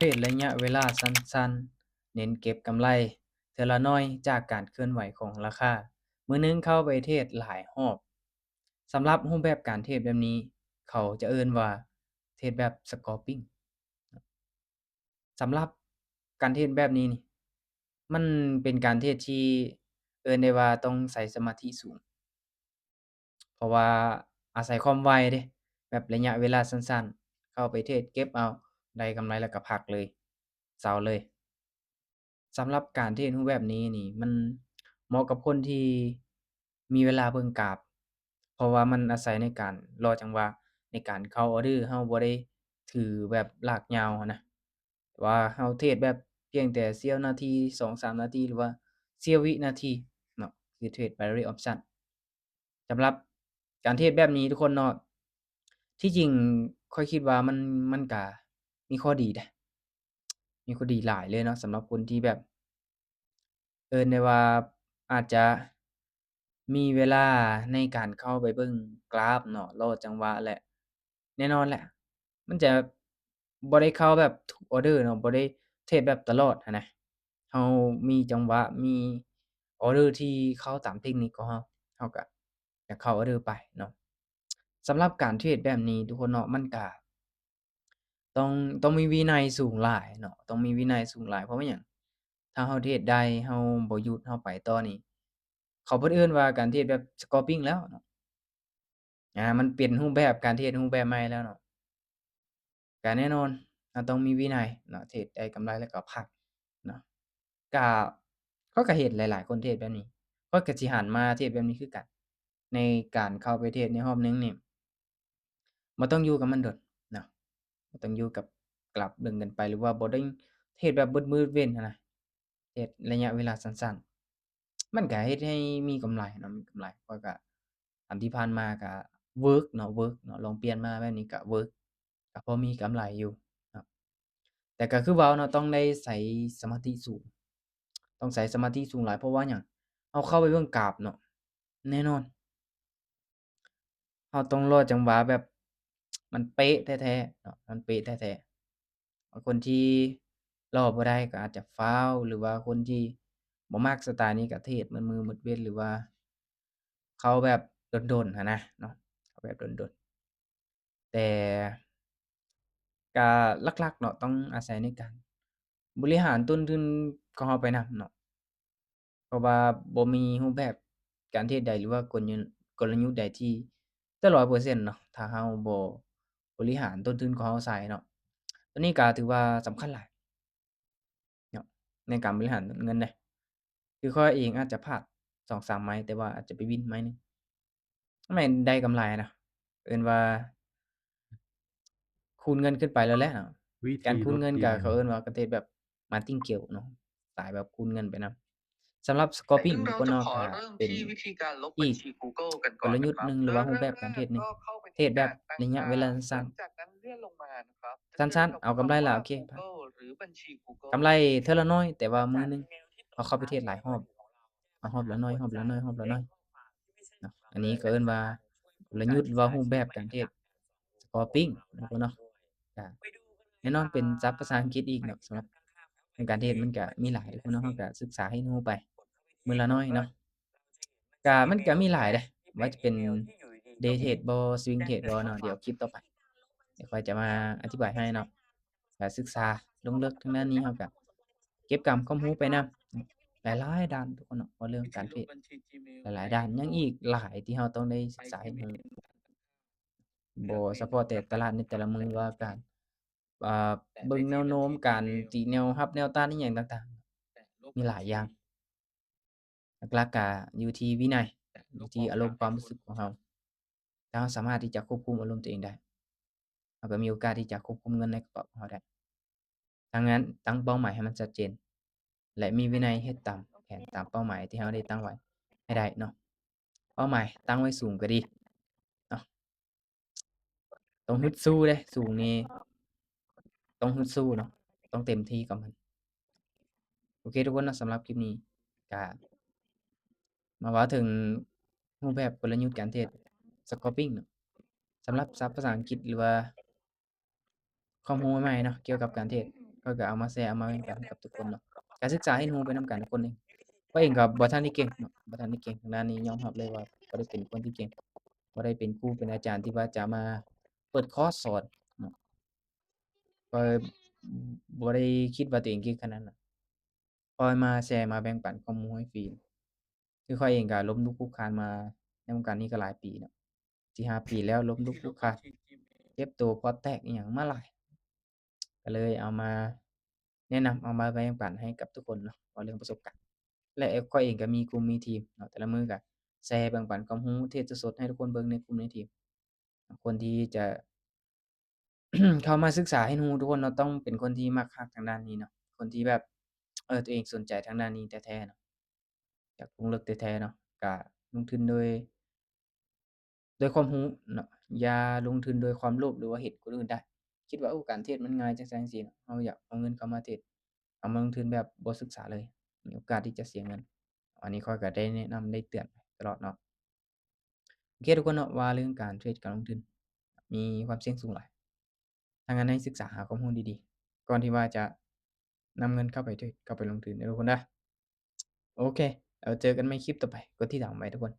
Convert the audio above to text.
ເທຣດໄລຍະເວລາສັ້ນໆ ເນັ້ນເກັບກຳໄລເທື່ອລະໜ້ອຍຈາກການເຄື່ອນໄຫວຂອງລາຄາ. ມື້ໜຶ່ງເຂົ້າໄປເທຣດຫຼາຍຮອບ. ສຳລັບຮູບແບບການເທຣດແບບນີ້ ເຂົາຈະເອີ້ນວ່າເທຣດແບບ scalping. ສຳລັບການເທຣດແບບນີ້ນີ້ ມັນເປັນການເທຣດທີ່ເອີ້ນໄດ້ວ່າຕ້ອງໃຊ້ສະມາທິສູງ ເພາະວ່າອາໄສຄວາມໄວເດ້ ແບບໄລຍະເວລາສັ້ນໆ ເຂົ້າໄປເທຣດເກັບເອົາ ໄດ້ກຳໄລແລ້ວກໍພັກເລີຍ ເຊົາເລີຍ. ສຳລັບການເທຣດຮູບແບບນີ້ນີ້ ມັນເໝາະກັບຄົນທີ່ມີເວລາເບິ່ງກາບ ເພາະວ່າມັນອາໄສໃນການລໍຈັງຫວະ ໃນການເຂົ້າອອເດີ. ເຮົາບໍ່ໄດ້ຖືແບບລາກຍາວຫັ້ນນະ ແຕ່ວ່າເຮົາເທຣດແບບພຽງແຕ່ສ່ຽວນາທີ ສອງສາມນາທີ ຫຼືວ່າສ່ຽວວິນາທີເນາະ ຄືເທຣດ binary option. ສຳລັບການເທຣດແບບນີ້ທຸກຄົນເນາະ ທີ່ຈິງຂ້ອຍຄິດວ່າມັນ ມັນກະມີຂໍ້ດີເດ້ ມີຂໍ້ດີຫຼາຍເລີຍເນາະ ສຳລັບຄົນທີ່ແບບ ເອີ້ນໄດ້ວ່າອາດຈະມີເວລາໃນການເຂົ້າໄປເບິ່ງກຣາຟເນາະ ລໍຈັງຫວະ ແລະ ແນ່ນອນແຫຼະ ມັນຈະບໍ່ໄດ້ເຂົ້າແບບທຸກອອເດີເນາະ ບໍ່ໄດ້ເທຣດແບບຕະຫຼອດຫັ້ນນະ. ເຮົາມີຈັງຫວະ ມີອອເດີທີ່ເຂົ້າຕາມເທັກນິກຂອງເຮົາ ເຮົາກະຢາກເຂົ້າອອເດີໄປເນາະ. ສຳລັບການເທຣດແບບນີ້ທຸກຄົນເນາະ ມັນກະ ຕ້ອງ ຕ້ອງມີວິໄນສູງຫຼາຍເນາະ ຕ້ອງມີວິໄນສູງຫຼາຍ. ເພາະວ່າຫຍັງ? ຖ້າເຮົາເທຣດໄດ້ ເຮົາບໍ່ຢຸດ ເຮົາໄປຕໍ່ນີ້ ເຂົາເພິ່ນເອີ້ນວ່າການເທຣດແບບ scalping ແລ້ວເນາະ. ອາ ມັນເປັນຮູບແບບການເທຣດຮູບແບບໃໝ່ແລ້ວເນາະ. ກະແນ່ນອນ ເຮົາຕ້ອງມີວິໄນເນາະ ເທຣດໄດ້ກຳໄລແລ້ວກໍພັກເນາະ. ກະ ຂ້ອຍກໍເຫັນຫຼາຍໆຄົນເທຣດແບບນີ້ ຂ້ອຍກໍຊິຫັນມາເທຣດແບບນີ້ຄືກັນ. ໃນການເຂົ້າໄປເທຣດໃນຮອບໜຶ່ງນີ້ ບໍ່ຕ້ອງຢູ່ກັບມັນດົນເນາະ ບໍ່ຕ້ອງຢູ່ກັບກຣາຟດົນເກີນໄປ ຫຼືວ່າບໍ່ໄດ້ເທຣດແບບມືດໆເວັນຫັ້ນນະ ເທຣດໄລຍະເວລາສັ້ນໆ ມັນກະເຮັດໃຫ້ມີກຳໄລເນາະ ມີກຳໄລ. ຂ້ອຍກະ ຕາມທີ່ຜ່ານມາກະເວີກເນາະ ເວີກເນາະ ລອງປ່ຽນມາແບບນີ້ກະເວີກ ກະພໍມີກຳໄລຢູ່ເນາະ. ແຕ່ກະຄືເວົ້າເນາະ ຕ້ອງໄດ້ໃຊ້ສະມາທິສູງ ຕ້ອງໃຊ້ສະມາທິສູງຫຼາຍ. ເພາະວ່າຫຍັງ? ເຮົາເຂົ້າໄປເບິ່ງກາບເນາະ ແນ່ນອນ ເຮົາຕ້ອງລໍຈັງຫວະແບບມັນເປະແທ້ໆເນາະ ມັນເປະແທ້ໆ. ຄົນທີ່ລໍບໍ່ໄດ້ກໍອາດຈະຟາວ ຫຼືວ່າຄົນທີ່ບໍ່ມັກສະໄຕນີ້ກໍເທຣດໝົດມື້ໝົດເວັນ ຫຼືວ່າເຂົ້າແບບດົນໆຫັ້ນນະເນາະ ເຂົ້າແບບດົນໆ. ແຕ່ກະຫຼັກໆເນາະ ຕ້ອງອາໄສໃນການບໍລິຫານຕົ້ນທຶນຂອງເຮົາໄປນຳເນາະ ເພາະວ່າບໍ່ມີຮູບແບບການເທຣດໃດ ຫຼືວ່າກົນ ກົນລະຍຸດໃດທີ່ຈະຮ້ອຍເປີເຊັນເນາະ ຖ້າເຮົາບໍ່ບໍລິຫານຕົ້ນທຶນຂອງເຮົາໃສ່ເນາະ. ໂຕນີ້ກະຖືວ່າສຳຄັນຫຼາຍເນາະ ໃນການບໍລິຫານເງິນເດ້. ຄືຂ້ອຍເອງອາດຈະພາດສອງສາມໄມ້ ແຕ່ວ່າອາດຈະໄປວິນໄມ້ໜຶ່ງ ແມ່ນໄດ້ກຳໄລນະ ເອີ້ນວ່າຄູນເງິນຂຶ້ນໄປແລ້ວແຫຼະເນາະ. ການຄູນເງິນກະເຂົາເອີ້ນວ່າການເທຣດແບບ martingale ເນາະ ສາຍແບບຄູນເງິນໄປນຳ. ສຳລັບ scalping ທຸກຄົນເນາະ ກະເປັນອີກກົນລະຍຸດໜຶ່ງ ຫຼືວ່າຮູບແບບການເທຣດໜຶ່ງ ເທຣດແບບໄລຍະເວລາສັ້ນໆ ສັ້ນໆ ເອົາກຳໄລລະ ໂອເຄ ກຳໄລເທື່ອລະໜ້ອຍ ແຕ່ວ່າມື້ໜຶ່ງເຮົາເຂົ້າໄປເທຣດຫຼາຍຮອບ ເອົາຮອບລະໜ້ອຍ ຮອບລະໜ້ອຍ ຮອບລະໜ້ອຍເນາະ. ອັນນີ້ກໍເອີ້ນວ່າກົນລະຍຸດ ຫຼືວ່າຮູບແບບການເທຣດ scalping ເນາະ ກະແນ່ນອນເປັນສັບພາສາອັງກິດອີກເນາະ. ສຳລັບໃນການເທຣດມັນກະມີຫຼາຍເນາະ ເຮົາກະສຶກສາຮຽນຮູ້ໄປມື້ລະໜ້ອຍເນາະ. ກະ ມັນກະມີຫຼາຍເດ້ ວ່າຈະເປັນ day trade ບໍ່ swing trade ບໍ່ເນາະ ດຽວຄລິບຕໍ່ໄປ ດຽວຂ້ອຍຈະມາອະທິບາຍໃຫ້ເນາະ. ກະສຶກສາລົງເລິກທາງດ້ານນີ້ ເຮົາກະເກັບກຳຄວາມຮູ້ໄປນຳຫຼາຍໆດ້ານທຸກຄົນເນາະ. ເວົ້າເລື່ອງການເທຣດຫຼາຍໆດ້ານ ຍັງອີກຫຼາຍທີ່ເຮົາຕ້ອງໄດ້ສຶກສາຮຽນຮູ້ ບໍ່ສະເພາະແຕ່ຕະຫຼາດໃນແຕ່ລະມື້ ຫຼືວ່າການ ອ່າ ເບິ່ງແນວໂນ້ມ ການຕີແນວຮັບແນວຕ້ານ ອີ່ຫຍັງຕ່າງໆ ມີຫຼາຍຢ່າງ. ຫຼັກໆກະຢູ່ທີ່ວິໄນ ຢູ່ທີ່ອາລົມຄວາມຮູ້ສຶກຂອງເຮົາ. ຖ້າເຮົາສາມາດທີ່ຈະຄວບຄຸມອາລົມຕົວເອງໄດ້ ເຮົາກໍມີໂອກາດທີ່ຈະຄວບຄຸມເງິນໃນກະເປົາຂອງເຮົາໄດ້. ດັ່ງນັ້ນ ຕັ້ງເປົ້າໝາຍໃຫ້ມັນຊັດເຈນ ແລະ ມີວິໄນເຮັດຕາມແຜນ ຕາມເປົ້າໝາຍທີ່ເຮົາໄດ້ຕັ້ງໄວ້ໃຫ້ໄດ້ເນາະ. ເປົ້າໝາຍຕັ້ງໄວ້ສູງກໍດີເນາະ. ຕ້ອງຮຶດສູ້ເດ້ ສູງນີ້ຕ້ອງຮຶດສູ້ເນາະ ຕ້ອງເຕັມທີ່ກັບມັນ. ໂອເຄທຸກຄົນເນາະ ສຳລັບຄລິບນີ້ກະມາເວົ້າເຖິງຮູບແບບກົນລະຍຸດການເທຣດ scalping ເນາະ. ສຳລັບສັບພາສາອັງກິດ ຫຼືວ່າຄວາມຮູ້ໃໝ່ໆເນາະ ກ່ຽວກັບການເທຣດ ຂ້ອຍກໍເອົາມາແຊ ເອົາມາແບ່ງປັນໃຫ້ກັບທຸກຄົນເນາະ ການສຶກສາຮຽນຮູ້ໄປນຳກັນທຸກຄົນເອງ. ຂ້ອຍເອງກໍບໍ່ທັນໄດ້ເກັ່ງເນາະ ບໍ່ທັນໄດ້ເກັ່ງທາງດ້ານນີ້ ຍອມຮັບເລີຍວ່າບໍ່ໄດ້ເປັນຄົນທີ່ເກັ່ງ ບໍ່ໄດ້ເປັນຄູເປັນອາຈານທີ່ວ່າຈະມາເປີດຄອສສອນເນາະ ຂ້ອຍບໍ່ໄດ້ຄິດວ່າຕົວເອງເກັ່ງຂະໜາດນັ້ນ. ຂ້ອຍມາແຊມາແບ່ງປັນຄວາມຮູ້ໃຫ້ຟຣີ ຄືຂ້ອຍເອງກໍລົ້ມລຸກຄຸກຄານມາໃນວົງການນີ້ກໍຫຼາຍປີເນາະ ສີ່ຫ້າປີແລ້ວ ລົ້ມລຸກຄຸກຄານ ເຈັບໂຕ ຄອແຕກ ອີ່ຫຍັງມາຫຼາຍ ກໍເລີຍເອົາມາແນະນຳ ເອົາມາແບ່ງປັນໃຫ້ກັບທຸກຄົນເນາະ ເວົ້າເລື່ອງປະສົບການ ແລະ ຂ້ອຍເອງກໍມີກຸ່ມມີທີມເນາະ ແຕ່ລະມື້ກໍແຊແບ່ງປັນຄວາມຮູ້ ເທດສົດໆໃຫ້ທຸກຄົນເບິ່ງໃນກຸ່ມໃນທີມ. ຄົນທີ່ຈະ ເຂົ້າມາສຶກສາຮຽນຮູ້ ທຸກຄົນເນາະ ຕ້ອງເປັນຄົນທີ່ມັກຮັກທາງດ້ານນີ້ເນາະ ຄົນທີ່ແບບ ເອີ ຕົວເອງສົນໃຈທາງດ້ານນີ້ແທ້ໆເນາະ ຢາກລົງເລິກແທ້ໆເນາະ ກະລົງທຶນໂດຍ ໂດຍຄວາມຮູ້ເນາະ ຢ່າລົງທຶນໂດຍຄວາມໂລບ ຫຼືວ່າເຫັນຄົນອື່ນໄດ້ ຄິດວ່າ ໂອ້ ການເທຣດມັນງ່າຍ ຈັ່ງຊັ້ນຈັ່ງຊີ້ເນາະ ເຮົາຢາກເອົາເງິນເຂົ້າມາເທຣດ ເອົາມາລົງທຶນແບບບໍ່ສຶກສາເລີຍ ມີໂອກາດທີ່ຈະເສຍເງິນ. ອັນນີ້ຂ້ອຍກໍໄດ້ແນະນຳໄດ້ເຕືອນຕະຫຼອດເນາະ. ໂອເຄທຸກຄົນເນາະ ວ່າເລື່ອງການເທຣດການລົງທຶນມີຄວາມສ່ຽງສູງຫຼາຍ. ຖ້າຊັ້ນໃຫ້ສຶກສາຫາຄວາມຮູ້ດີໆ ກ່ອນທີ່ວ່າຈະນຳເງິນເຂົ້າໄປເທຣດ ເຂົ້າໄປລົງທຶນເດີທຸກຄົນເດີ. ໂອເຄ ແລ້ວເຈີກັນໃໝ່ຄລິບຕໍ່ໄປ. ກົດຕິດຕາມໄວ້ທຸກຄົນ.